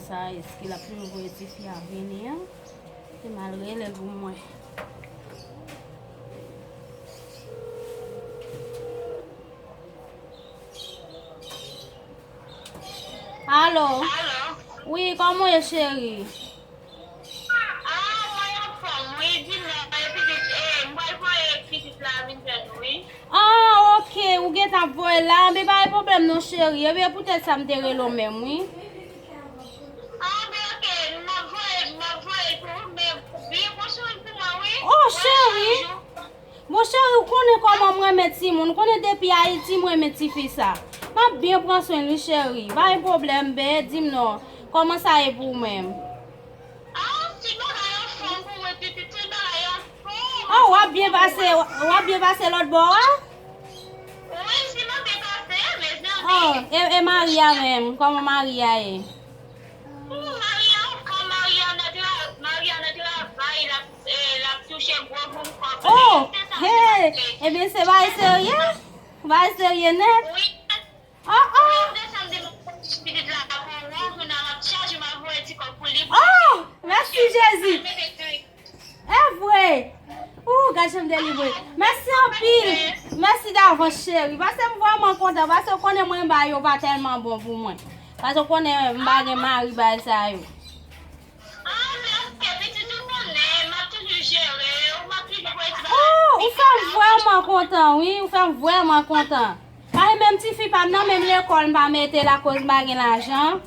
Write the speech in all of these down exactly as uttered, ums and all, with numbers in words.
Sa, èske l ap toujou voye tifi a vini an? Se m al rele l pou mwen. Alo? Alo? Wi, kòman w ye, cheri? Ah, mwen anfòm, wi, di non, e pitit, e, m pral voye pitit la vin jwenn ou, wi. Ah, ok, ou gentan ap voye l la, men pa gen pwoblèm non, cheri. Ebyen, poutèt sa m te rele w menm, wi. Ah, men ok, m ap voye, m ap voye tou, men byen pran swen pou mwen, wi. Oh, cheri! Bon, cheri, ou konnen kòman m renmen timoun. Ou konnen depi Ayiti, m renmen tifi sa. M ap byen pran swen l, wi, cheri. Pa gen pwoblèm, bebe, di m non. Kòman sa ye pou ou menm? Ah, ti bagay anfòm pou mwen, pitit, ti bagay anfòm. Oh, w ap byen pase, w ap byen pase lòt bò a? Wi, siman byen pase, mezanmi. Oh, e, e mari a menm, kòman mari a ye? Oh, mari a anfòm, mari a nan tra-, mari a nan travay, l ap, e, l ap touche gwo boum kòb. Oh, hey, ebyen se bagay serye? Bagay serye nèt? Wi. Oh, oh. Wi, m desann di m ap pitit la pou ou, kounye a m ap chaje, m ap voye ti kòb pou li, pou li. Oh, mèsi Jezi. E vre. Ou, gad jan m delivre. Mèsi anpil. Mèsi davans, cheri. Paske m vrèman kontan. Paske w konnen mwen, bagay yo pa tèlman bon pou mwen. Paske w konnen m pa gen mari, bagay sa yo. Ah, men ok, pitit, ou konnen, m ap toujou jere, ou m ap toujou voye ti bagay. Oh, ou fè m vrèman kontan, wi. Ou fè m vrèman kontan. Paske menm tifi pa m nan, menm lekòl m pa mete l akoz m pa gen lajan.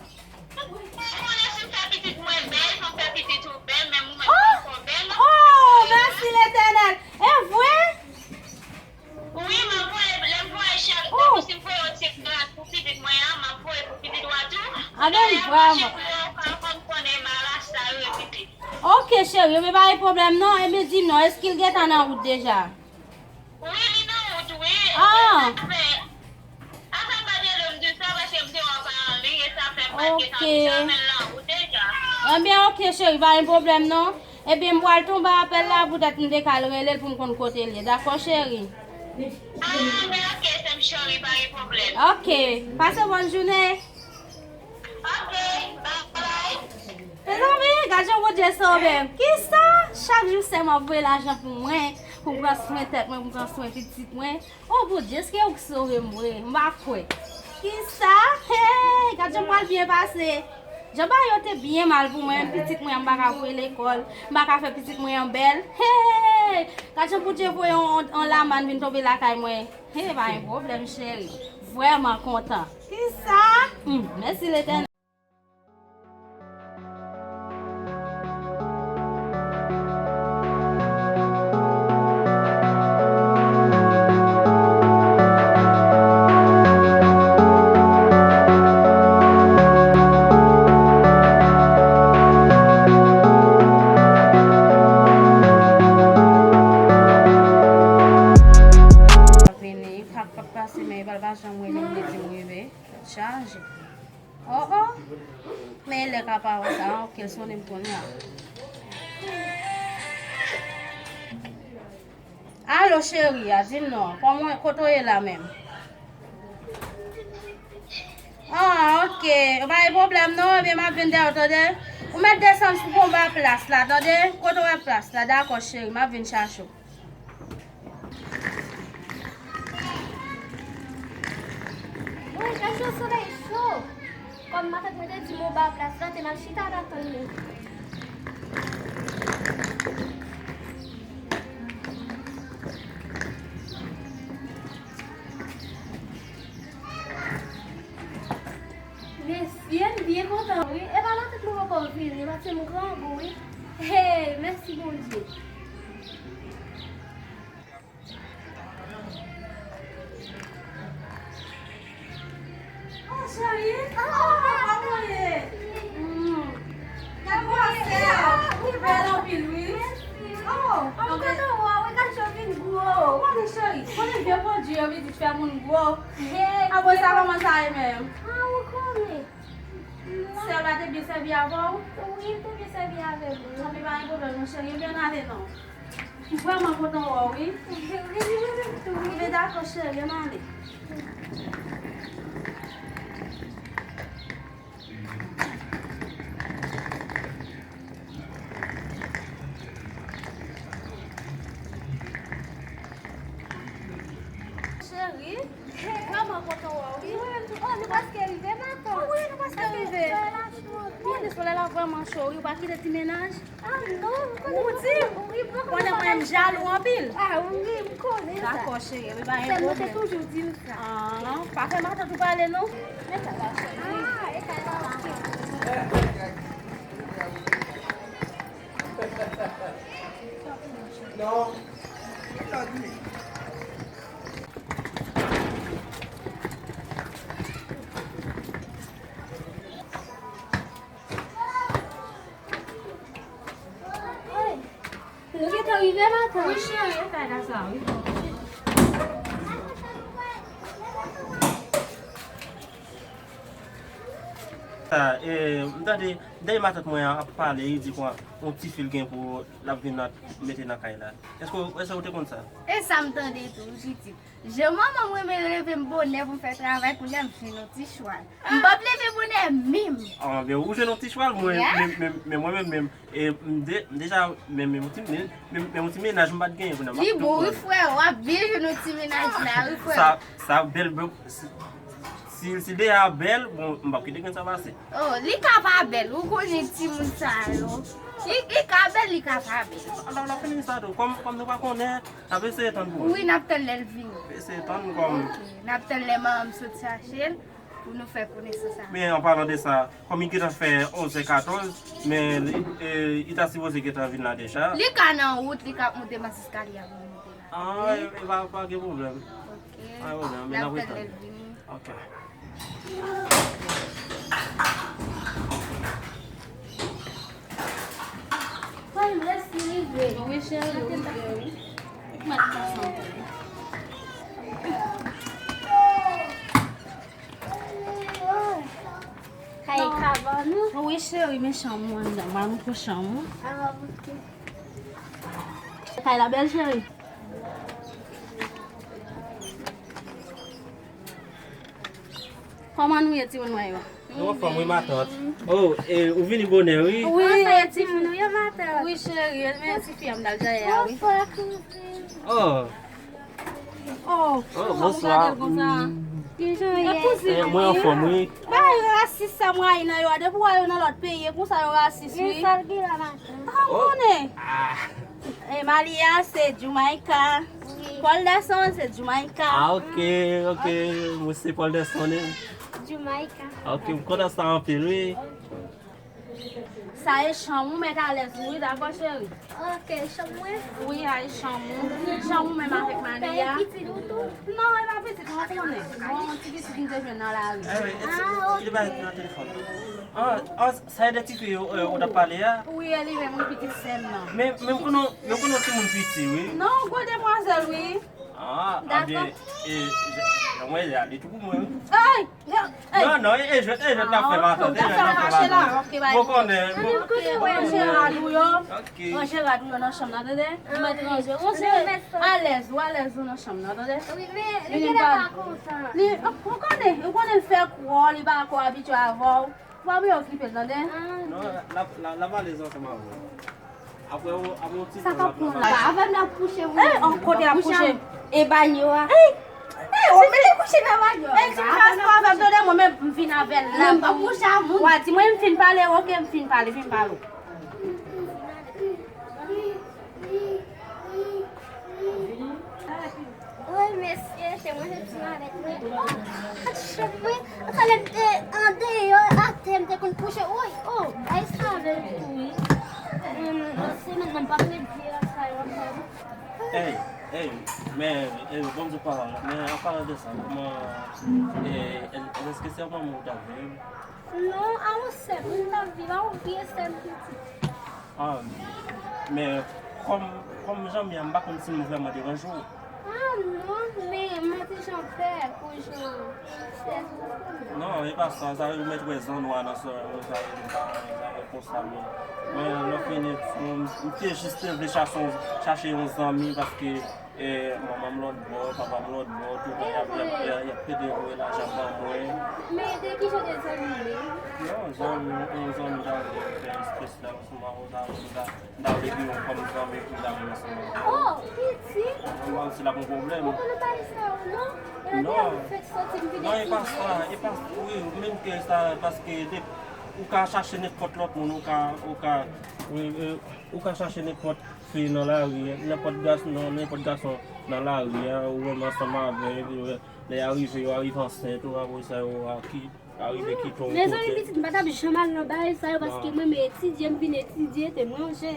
Ou konnen si m fè pitit mwen bèl, fò m fè pitit ou bèl, menm ou menm ou poko bèl. Oh, mèsi Letènèl. E vre? Wi, m ap voye, lè m voye chak, tankou si m voye yon ti grat pou pitit mwen an, m ap voye pou pitit ou a tou. Anben, vrèman. Pou yo ka konn konnen malas sa yo e pitit. Ok, cheri, men pa gen pwoblèm non. Ebyen, di m non, èske l gentan nan wout deja? Wi, li nan wout, wi. Ah. Sa fè, sa fè m pa t rele w, m di w sa paske m te wè w pa anliy, e sa fè m pa t gentan di sa, men l nan wout deja. Anben, ok, cheri, pa gen pwoblèm non. Ebyen, m pral tonbe apèl la poutèt m te ka al rele l pou m konn kote l ye. Dakò, cheri? Ah, men ok, sè m cheri, pa gen pwoblèm. Ok, pase bòn jounen. Ok, bye bye. Mezanmi, gad jan Bondye sove m. Kisa? Chak jou sè m ap voye lajan pou mwen, pou m pran swen tèt mwen, pou m pran swen pitit mwen. Oh, Bondye, èske ou k sove m vre? M pa kwè. Kisa? Hey, gad jan m pral byen pase. Jan bagay yo te byen mal pou mwen, menm pitit mwen an, m pa ka voye lekòl, m pa ka fè pitit mwen an bèl. Hey, gad jan Bondye voye yon, yon, yon lamann vin tonbe lakay mwen. Hey, pa gen pwoblèm, cheri. Vrèman kontan. Kisa? Hmm, mèsi Letènèl. Vini, k ap, k ap pase, men li pa janm rele m, li di m rive. Tèt chaje. Oh, oh. Men lè ka pa wè sa, ok, l sonnen m kounye a. Alo, cheri a, di m non. Kòman, kote w ye la menm? Ah, ok. Pa gen pwoblèm non, ebyen m ap vin dèyè w, tande? Ou mèt desann sou konba plas la, tande? Kote w wè plas la, dakò, cheri, m ap vin chache w. Woy, gad yon solèy cho! Kòm matant mwen te di m anba plas la, te m al chita la tann li. Mesye, m byen kontan wi. E pa matant mwen poko vini, paske m grangou wi. Hey, mèsi Bondye. Oh, cheri. Oh, kòman w ye? Hmm. Gade gwosè a. Ou bèl anpil, wi. Oh, m kontan wè w. Gad jan w vin gwo. Ou konnen, cheri, konnen vye pwodui yo pitit fè moun gwo. Apre sa, kòman sa ye menm? Ah, ou konnen. Sè w la te byen sèvi avè w? Wi, li te byen sèvi avè m. Anben, pa gen pwoblèm non, cheri. Ebyen, n ale non. M vrèman kontan wè w, wi. Wi, wi, wi, wi. Ebyen, dakò, cheri, ann ale. Solèy la vrèman cho, wi, ou pa kite ti mennaj. Ah non, m konnen. Ou di? Wi, m pa konnen. Konnen mwen, m jalou anpil. Ah wi, m konnen sa. Dakò, cheri, epi pa gen pwoblèm. Sè m te toujou di l sa. Ah, pa fè matant ou pale, non. Men sa va, cheri. Ah, e kay la, ok. Non. Nou gentan rive, matant. Wi, cheri, e kay la sa, wi. Sa, e, m tande, m tande matant mwen an ap pale, li di kwa, yon tifi l gen pou l ap vin nan, mete nan kay la. Èske, èske ou te konn sa? E sa m tande tou, pitit. Jan manman m renmen leve m bonè pou m fè travay, kounye a m jwenn yon ti chwal. M p ap leve bonè menm. Ah, men ou jwenn yon ti chwal, mwen, yeah, men, men, men mwen menm, menm, e, m de-, m deja, men, men yon ti, men, men, men yon ti mennaj m pa t genyen kounye a. Li bon, wi, frè, w ap byen jwenn yon ti mennaj la, wi, frè. Sa, sa bèl, bèl, si, si, si deja bèl, bon, m p ap kite grenn sa pase. Oh, li ka pa bèl, ou konnen timoun sa yo. Li, li ka bèl, li ka pa bèl. Alò, n ap fini sa tou. Kòm, kòm nou pa konnen, n ap eseye tann pou li. Wi, n ap tann lè l vini. Eseye tann kòm. Ok, n ap tann lè manman m sot chache l pou nou fè konesans avè l. Men, an palan de sa, kòm li gentan fè onz è katòz, men li, e, li ta sipoze gentan vin la deja. Li ka nan wout, li ka ap monte mach eskalye a pou l monte la. Ah, e, e pa, pa gen pwoblèm. Ok. Pa gen pwoblèm, men n ap ret tann. N ap tann lè l vini. Ok. Wi, cheri, rive, wi. Ou mèt pase anpil. Kay kabann ou? Wi, cheri, men chanm ou anndan. M al montre w chanm ou. Ah, ok. Kay la bèl, cheri. Kòman nou ye, timoun mwen yo? Nou anfòm, wi, matant. Oh, e, ou vini bonè, wi. Wi. Kòman sa ye, timoun? Ou ye, matant? Wi, cheri, e, men ti fi a m t al jaye a, wi. Bonswa, kouzin. Oh. Oh, bonswa. Kijan w ye? E, kouzin, e, mwen anfòm, wi. Bagay rasis sa m rayi nan yo a, depi w wè yo nan lòt peyi, e konsa yo rasis, wi. Men sa l gen la, matant? Ah, m konnen. Ah. E, Malia se Jamaica. Wi. Paul Desson se Jamaica. Ah, ok, ok. Mwen se Paul Desson, e. Jamaica. Ok, m kontan sa anpil, wi. Sa e chanm ou, mèt alèz ou, wi, dakò, cheri? Ok, chanm mwen? Wi, a e chanm ou. Chanm ou menm avèk Malia. Ou fè pitit ou tou? Non, e pa pitit, mwen konnen. Mwen, yon ti pitit m te jwenn nan lari. Ah, ok. Li pa nan telefòn. Ah, ah, sa e de tifi yo, e, ou t ap pale a? Wi, e li menm, wi, pitit sè m nan. Men, men m konnen, men m konnen yon timoun piti, wi. Non, gwo demwazèl, wi. Ah, dakò. Ebyen, e, jan mwen ye a, li tou pou mwen, wi. Ey! Non, non, e, e jwèt, e jwèt n ap fè, matant, e jwèt n ap fè, matant. Ou konnen, bon. Ranje rad ou yo. Ok. Ranje rad ou yo nan chanm nan, tande? Ou mèt ranje. Ranje alèz, ou alèz ou nan chanm nan, tande? Wi, men li genlè pa kontan. Li, ou konnen, ou konnen l fè kò, li pa ko abitye avè w. Ou pa bezwen okipe l, tande? Non, l ap, l ap, l ap alèz ansanm avè w. Apre, apre yon ti tan, l ap, l ap alèz. Avè m l ap kouche, wi. Eh, an kote l ap kouche? E banyo a. Ey! Ey, ou mete kouche nan banyo a. Ey, ti kras pa avè m, tande, mwen menm, m vin avè l la. Mwen pa kouche a moun. W a di mwen m fin pale, ok, m fin pale, fin pale. Woy, mesye, se mwen, se ti navèt mwen. Oh, ak chèf mwen, ansanm te andeyò, atè, m te konn kouche. Woy, oh, ay sa avè l tou, wi. Hum, se menm nan pa vle di la sa yo ankò. Ey, ey, men, ey, bon, di pawòl, men an palan de sa, kòman, e, e, èske se yon manman ou t ap viv? Non, a yon sè m t ap viv, a yon vye sè m piti. Ah, men kòm, kòm zanmi a, m pa konn si m vrèman deranje w. Ah, non, men m te jan pè pou jan w fè. Non, e pa sa, sa yo mèt wè zannwa nan sò, sa yo pa, sa yo konsa, men, men lè fini, m, m te jis te vle chache, chache yon zanmi, paske E, manman m lòt bò, papa m lòt bò, toutan y ap, y ap, y ap, y ap pede voye lajan ban mwen. Men de ki jan de zanmi w ye? Non, zanmi, yon zanmi ta vle fè espesyal ansanm avè w, ta vle, ta, ta vle gen yon kòm zanmi pou ta vle ansanm avè w. Oh, pitit! Mwen pa si l ap yon pwoblèm. Ou konnen bagay sa yo, non? E lè ou fèk sòti m vin. Non, e pa sa, e pa, wi, menm ke sa, paske de, Ou ka chache nenpòt lòt moun, ou ka, ou ka, wi, e, ou ka chache nenpòt fi nan lari, nenpòt gason, non, nenpòt gason nan lari a, ou wè m ansanm avè l, yo, lè y a rive, yo a rive ansent, ou apre sa, yo a ki, a rive kite w yon kote. Mezanmi, pitit, m pa t ap janm al nan bagay sa yo, paske mwen, m etidye, m vin etidye, te m ranje.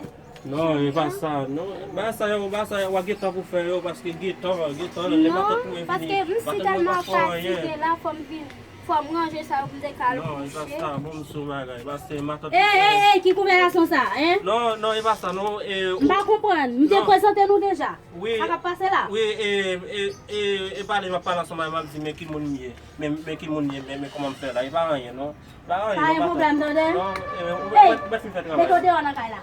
Non, e pa sa, non. Bagay sa yo, bagay sa yo, w a gen tan pou fè yo, paske gen tan, gen tan, lè matant mwen vini, matant mwen pa fè anyen. Non, paske m si tèlman fatige la, fò m vin, fò m ranje sa yo pou m te ka al kouche. Non, e pa sa, bon, m sou bagay, paske matant mwen. Ey, ey, ey, ki konvèsasyon sa, en? Non, non, e pa sa, non, e. M pa konprann, m te prezante nou deja. Wi. Sa k ap pase la? Wi, e, e, e, e pale, m ap pale ansanm avè l, m ap di, men ki moun m ye, men, men ki moun m ye, men, men kòman m fè la, e pa anyen, non. Pa anyen, non, pa anyen pwoblèm, tande? Non, e, ou mèt, mèt fin fè travay. Mete w deyò nan kay la.